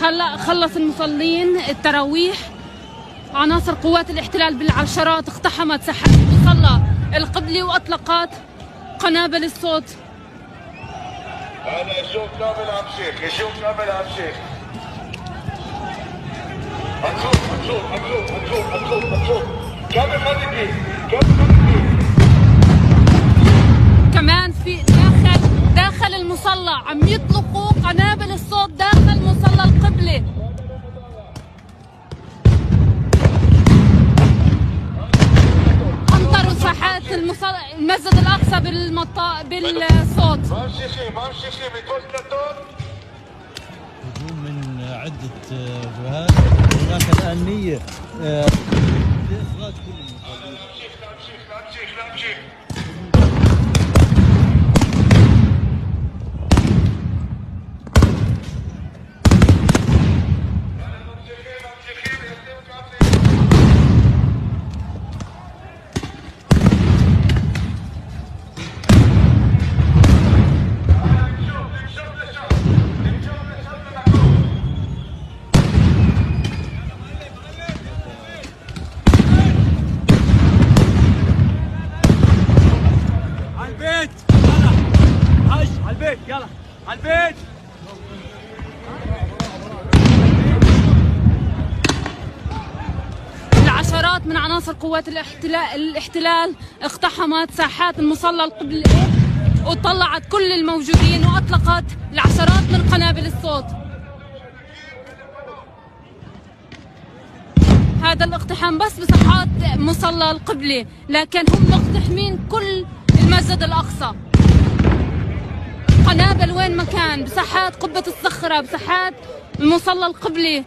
هلا خلص المصلين التراويح، عناصر قوات الاحتلال بالعشرات اقتحمت ساحات المصلى القبلي واطلقت قنابل الصوت. هلا شوف كامل عم شيخ، شوف كامل عم شيخ. هتشوف هتشوف هتشوف هتشوف هتشوف هتشوف كامل خليكي كامل خليكي. كمان في داخل المصلى عم يطلقوا قنابل الصوت داخل مصلى القبلة. أمطروا ساحات المسجد الأقصى بالصوت. هجوم من عدة جهات، هناك الآن نية لإخراج كل المصلين. البيت يلا هج على البيت يلا على البيت. العشرات من عناصر قوات الاحتلال اقتحمت ساحات المصلى القبلي وطلعت كل الموجودين واطلقت العشرات من قنابل الصوت. هذا الاقتحام بس بساحات مصلى القبلي، لكن هم مقتحمين كل المسجد الأقصى. قنابل وين ما كان، بساحات قبة الصخرة، بساحات المصلى القبلي.